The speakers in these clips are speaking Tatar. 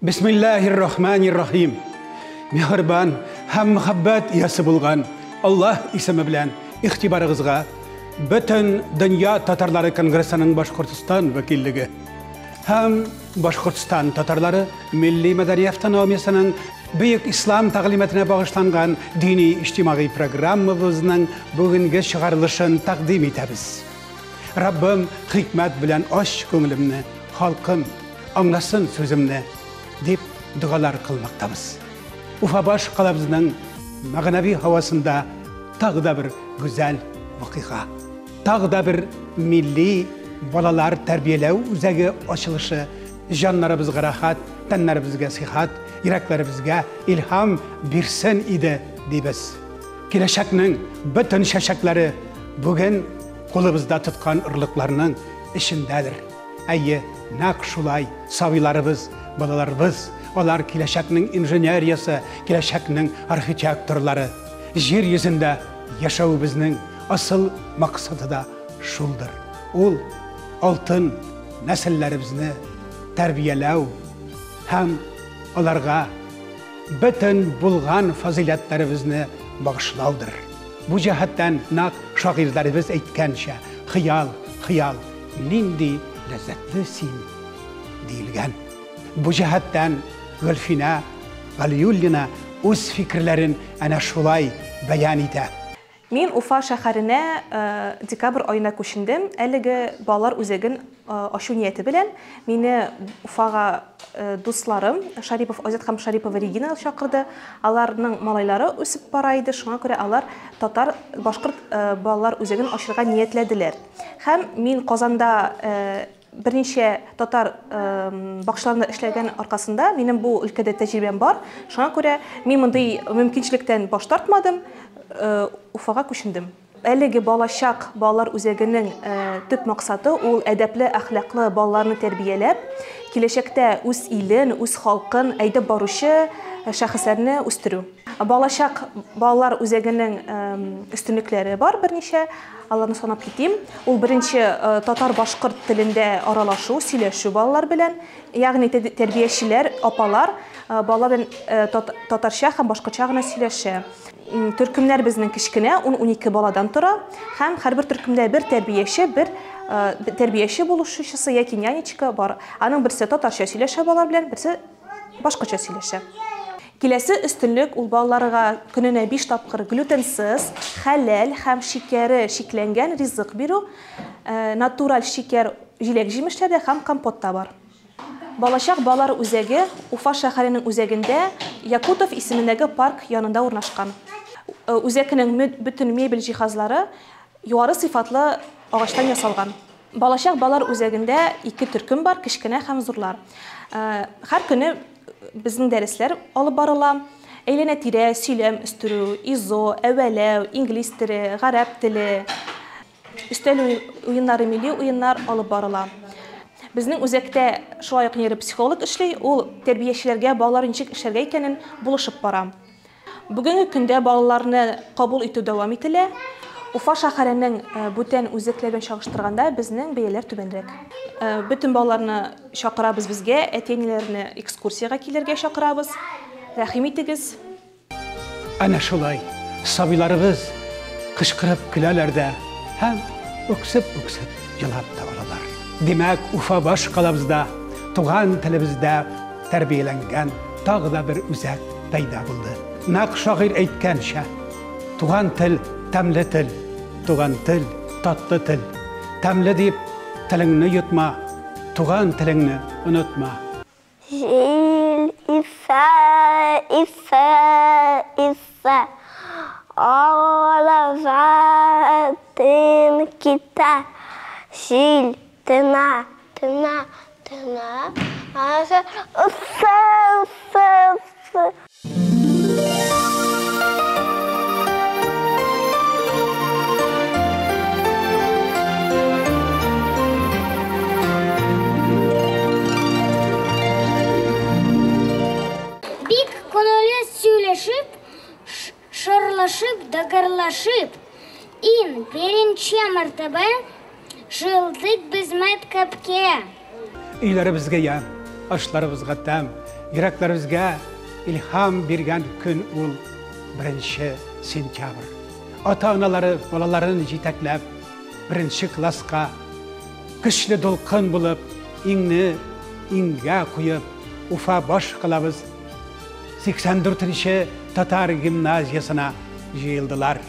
Бисмиллаһир-рахманир-рахим. Миһербан һәм мәхәббәт иясе булган Аллаһ исеме белән игътибарыгызга Бөтен дөнья татарлары конгрессының Башкортстан вәкиллеге һәм Башкортстан татарлары милли мәдәни автономиясенең Бөек Ислам тәгълиматына багышланган дини иҗтимагый программабызның бүгенге чыгарылышын тәкъдим итәбез. Раббым, хикмәт белән ач күңелемне, халкым аңласын сүземне, дип догалар кылмактабыз. Уфа баш калабызның мәгънәви һавасында тагы да бер гүзәл вакыйга. Тагы да бер милли балалар тәрбияләү үзәге ачылышы җаннарыбызга рәхәт, тәннәребезгә сихәт, йөрәкләребезгә илһам бирсен иде, дибез. Киләчәкнең бөтен чәчәкләре бүген кулыбызда тоткан орлыкларның эчендәдер. Әйе, нәкъ шулай, сабыйларыбыз, балаларыбыз, алар киләчәкнең инженериясе, киләчәкнең архитекторлары. Җир йөзендә яшәвебезнең асыл максаты да шулдыр. Ул алтын нәселләребезне тәрбияләү һәм аларга бөтен булган фазыйләтләребезне багышлаудыр. Бу җәһәттән нәкъ шагыйрьләребез әйткәнчә, хыял, хыял, нинди ләззәтле син, диелгән. Бу җәһәттән Гөлфинә Галиуллина үз фикерләрен әнә шулай бәян итә. Мин Уфа шәһәренә декабрь аена күчендем. Әлеге балалар үзәген ачу нияте белән мине Уфага дусларым Шарипов Азат һәм Шарипова Регина чакырды. Аларның малайлары үсеп бара иде, шуңа күрә алар татар башкорт балалар үзәген ачырга ниятләделәр. Һәм мин Казанда берничә татар бакчаларында эшләгән аркасында минем бу өлкәдә тәҗрибәм бар. Шуңа күрә мин мондый мөмкинчелектән баш тартмадым, Уфага күчендем. Әлеге балачак балалар үзәгенең төп максаты ул әдәпле, әхлаклы балаларны тәрбияләп, киләчәктә үз илен, үз халкын әйдәп баручы шәхесләрне үстерү. Балачак балалар үзәгенең өстенлекләре бар берничә, аларны санап китим. Ул беренче татар-башкорт телендә аралашу, сөйләшү балалар белән, ягъни тәрбиячеләр, апалар балалар белән татарча һәм башкортча гына сөйләшә. Төркемнәр безнең кечкенә, 10-12 баладан тора, һәм һәрбер төркемдә бер тәрбияче, бер тәрбияче булышучысы яки нянечка бар. Аның берсе татарча сөйләшә балалар белән, берсе башкача сөйләшә. Киләсе өстенлек ул балаларга көненә 5 тапкыр глютенсыз, хәләл һәм шикәре шикләнгән ризык бирү, натураль шикәр җиләк-җимешләрдә һәм компотта бар. Балачак балалар үзәге Уфа шәһәренең үзәгендә Якутов исемендәге парк янында урнашкан. Үзәкнең бөтен мебель җиһазлары югары сыйфатлы агачтан ясалган. Балачак балалар үзәгендә ике төркем бар, кечкенә һәм зурлар. Һәр көне безнең дәресләр алып барыла. Әйләнә-тирә, сөйләм үстерү, изо, әвәләү, инглиз теле, гарәп теле, өстәл уеннары, милли уеннар алып барыла. Безнең үзәктә шулай ук нейропсихолог эшли, ул тәрбиячеләргә балалар ничек эшләргә икәнен булышып бара. Бүгенге көндә балаларны кабул итү дәвам ителә. Уфа шәһәренең бүтән үзәкләр белән чагыштырганда безнең бәяләр түбәнрәк. Бөтен балаларны чакырабыз безгә, әти-әниләрне экскурсиягә килергә чакырабыз. Рәхим итегез. Әнә шулай сабыйларыбыз кычкырып көләләр дә һәм үксеп-үксеп елап та алалар. Димәк, Уфа баш калабызда туган телебездә тәрбияләнгән тагы да бер үзәк пәйда булды. Нәкъ шагыйрь әйткәнчә, туган тел тәмле тел, туган тел татлы тел. Тәмле дип телеңне йотма, туган телеңне онытма. Җил исә, исә, исә, араларга тын китә. Җил тына, тына, тына, асы, ысы, ысы, ысы. Бик күңелле сөйләшеп, шырлашып, дагырлашып, иң беренче мәртәбә җыелдык без мәктәпкә. Өйләребезгә ямь, ашларыбызга тәм, Йөрәкләребезгә илһам биргән көн ул 1 сентябрь. Ата-аналары балаларын җитәкләп беренче класска көчле дулкын булып, иңне иңгә куеп, Уфа баш калабыз 84-нче татар гимназиясенә җыелдылар.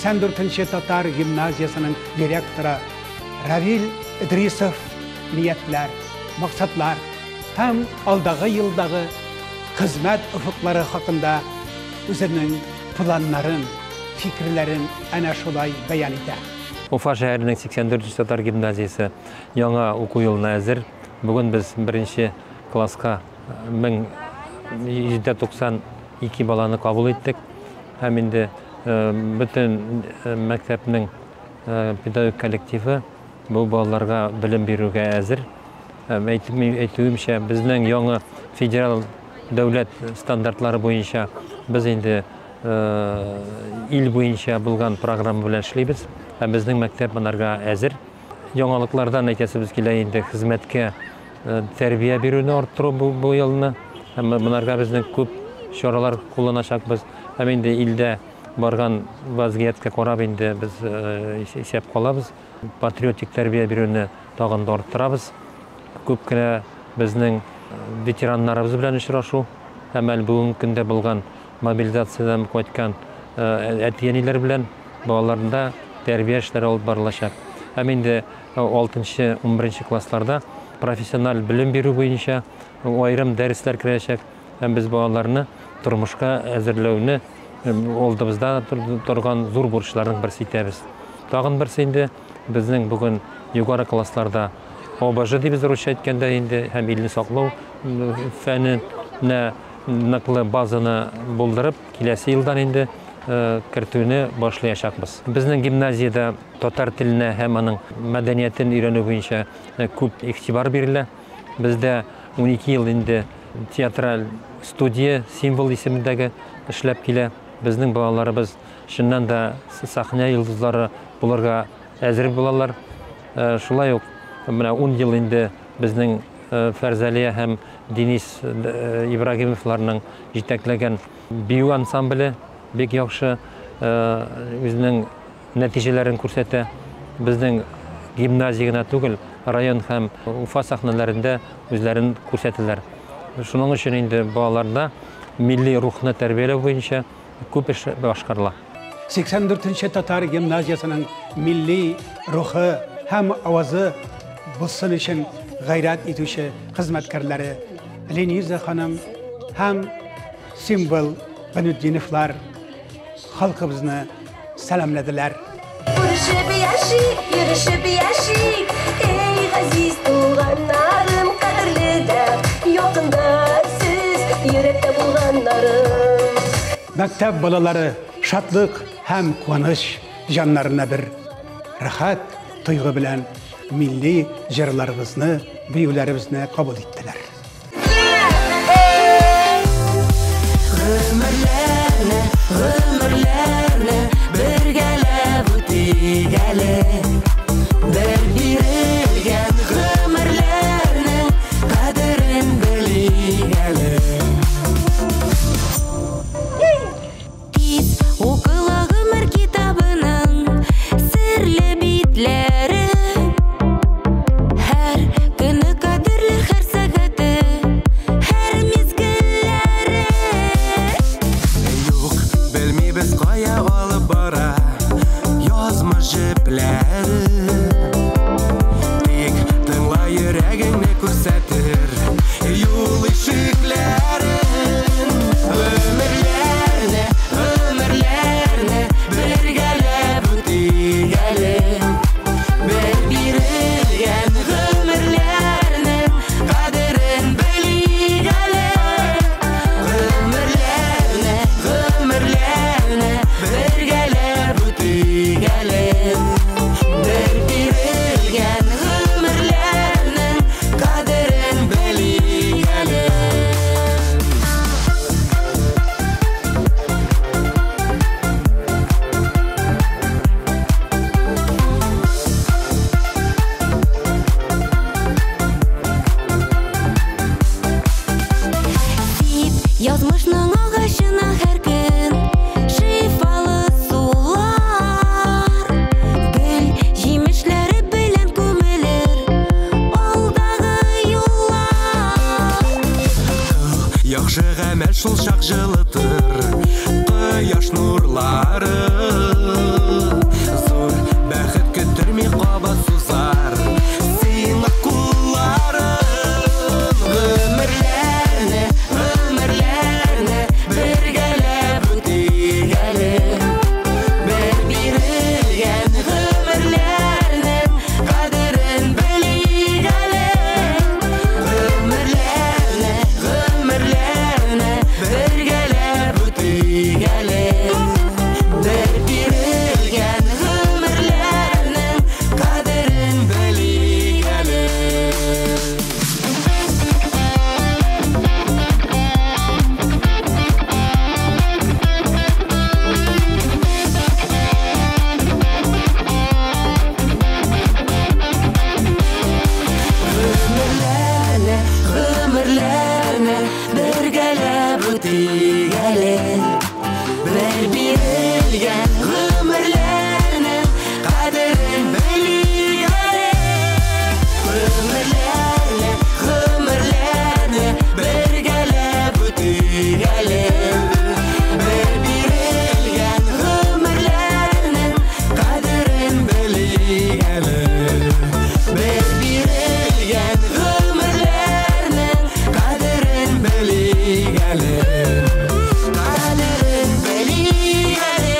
84-нче татар гимназиясенең директоры Равил Идрисов ниятләр, максатлар һәм алдагы елдагы хезмәт офыклары хакында үзенең планнарын, фикерләрен әнә шулай бәян итә. Уфа шәһәренең 84-нче татар гимназиясе яңа уку елына әзер. Бүген без беренче класска 1192 баланы кабул иттек. Һәм инде бөтен мәктәпнең педагогик коллективы бу балаларга белем бирүгә әзер. Әйтүемчә, безнең яңа федераль дәүләт стандартлары буенча без инде ил буенча булган программа белән эшлибез. Һәм безнең мәктәп монарга әзер. Яңалыклардан әйтәсебез килә инде хезмәткә тәрбия бирүне арттыру бу елны. Һәм монарга безнең күп чаралар кулланачакбыз. Һәм инде илдә барган вазгыятькә карап инде без исәп калабыз. Патриотик тәрбия бирүне тагын да арттырабыз. Күп кенә безнең ветераннарыбыз белән очрашу һәм әле бүгенге көндә булган мобилизациядән кайткан әти-әниләр белән балаларында тәрбия эшләре алып барылачак. Һәм инде 6-11 классларда профессиональ белем бирү буенча аерым дәресләр керәчәк. Һәм без балаларны тормышка әзерләүне алдыбызда торган зур бурычларның берсе итәбез. Тагын берсе инде безнең бүген югары классларда ОБЖ дибез русча әйткәндә инде һәм илне саклау фәненә ныклы базаны булдырып, киләсе елдан инде кертүне башлаячакбыз. Безнең гимназиядә татар теленә һәм аның мәдәниятен өйрәнү буенча күп игътибар бирелә. Бездә 12 ел инде театраль студия Символ исемендәге эшләп килә. Безнең балаларыбыз чыннан да сәхнә йолдызлары булырга әзер булалар. Шулай ук менә 10 ел инде безнең Фәрзәлия һәм Денис Ибрагимовларның җитәкләгән бию ансамбле бик яхшы үзенең нәтиҗәләрен күрсәтә. Безнең гимназия генә түгел, район һәм Уфа сәхнәләрендә үзләрен күрсәтәләр. Шуның өчен инде балаларда милли рухны тәрбияләү буенча күп эш башкарыла. 84-нче татар гимназиясенең милли рухы һәм авазы булсын өчен гайрәт итүче хезмәткәрләре Лениза ханым һәм Символ Бәнүтдиновлар халкыбызны сәламләделәр. Күрешеп яшик, йөрешеп яшик, эй, газиз туганнарым, кадерле дә якында сез, йөрәктә булганнарым. Мәктәп балалары шатлык һәм куаныч җаннарына бер рәхәт тойгы белән милли җырларыбызны, биюләребезне кабул иттеләр. Гомерләрне, гомерләрне бергәләп үтик әле. Бер бирелгән гомерләрнең кадерен белик әле. Тиз укыла гомер китабының серле битләре. Һәр көне кадерле, һәр сәгате, һәр мизгелләре. Юк, белмибез кая алып бара язмыш җепләре. Тик тыңла йөрәгеңне күрсәтер юл ишекләрен. Гомерләрне, гомерләрне бергәләп үтик әле. Бер бирелгән гомерләрнең кадерен белик әле. Гомерләрне, гомерләрне бергәләп үтик әле. Бер бирелгән гомерләрнең кадерен белик әле. Сип язмышның агачына һәр көн шифалы сулар. Гөл җимешләре белән күмелер алдагы юллар. Яхшы гамәл шул чак җылытыр кояш нурлары. Зур бәхет көттерми кабат сузар сиңа кулларын. Гомерләрне, гомерләрне бергәләп үтик әле. Бер бирелгән гомерләрнең кадерен белик әле. Гомерләрне, гомерләрне бергәләп үтик әле. Бер бирелгән гомерләрнең кадерен белик әле. Гомерләрне, гомерләрне бергәләп үтик әле. Бер бирелгән гомерләрнең кадерен белик әле. Гомерләрне, гомерләрне бергәләп үтик әле. Бер бирелгән гомерләрнең кадерен белик әле. Бер бирелгән гомерләрнең кадерен белик әле. Кадерен белик әле.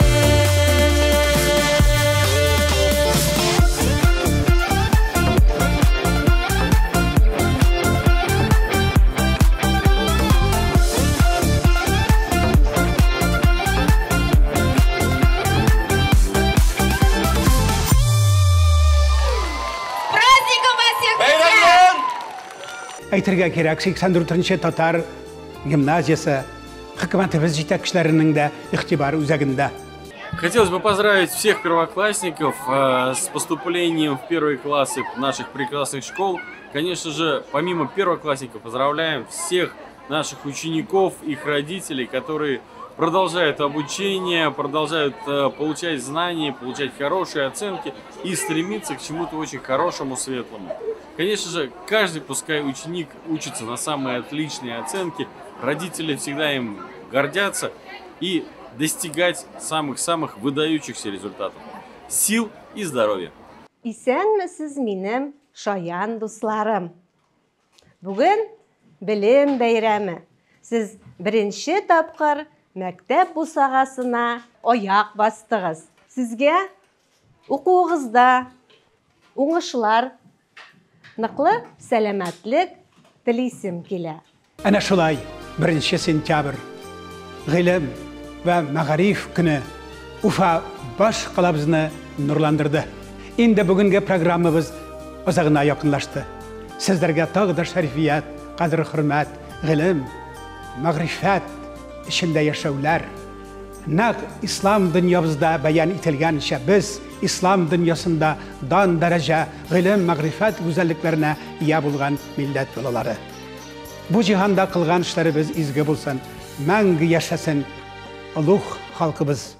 Праздником вас всех, друзья! Әйтергә кирәк, 84-нче татар гимназиясе хөкүмәтебез җитәкчеләренең дә игътибар үзәгендә. Хотелось бы поздравить всех первоклассников с поступлением в первые классы наших прекрасных школ. Конечно же, помимо первоклассников, поздравляем всех наших учеников, их родителей, которые продолжают обучение, продолжают получать знания, получать хорошие оценки и стремиться к чему-то очень хорошему, светлому. Конечно же, каждый, пускай ученик, учится на самые отличные оценки, родители всегда им гордятся и достигать самых-самых выдающихся результатов. Сил и здоровья! Исәнмесез, минем шаян дусларым. Бүген белем бәйрәме. Сез беренче тапкыр мәктәп бусагасына аяк бастыгыз. Сезгә укуыгызда уңышлар, ныклы сәламәтлек телисем килә. Әнә шулай, 1 сентябрь, Гыйлем вә мәгариф көне Уфа баш калабызны нурландырды. Инде бүгенге программабыз азагына якынлашты. Сезләргә тагы да шәрифият, кадер-хөрмәт, гыйлем, мәгърифәт эчендә яшәүләр, нәкъ ислам дөньябызда бәян ителгәнчә без ислам дөньясында дан дәрәҗә, гыйлем, мәгърифәт гүзәллекләренә ия булган милләт балалары. Бу җиһанда кылган эшләребез изге булсын, мәңге яшәсен олуг халкыбыз.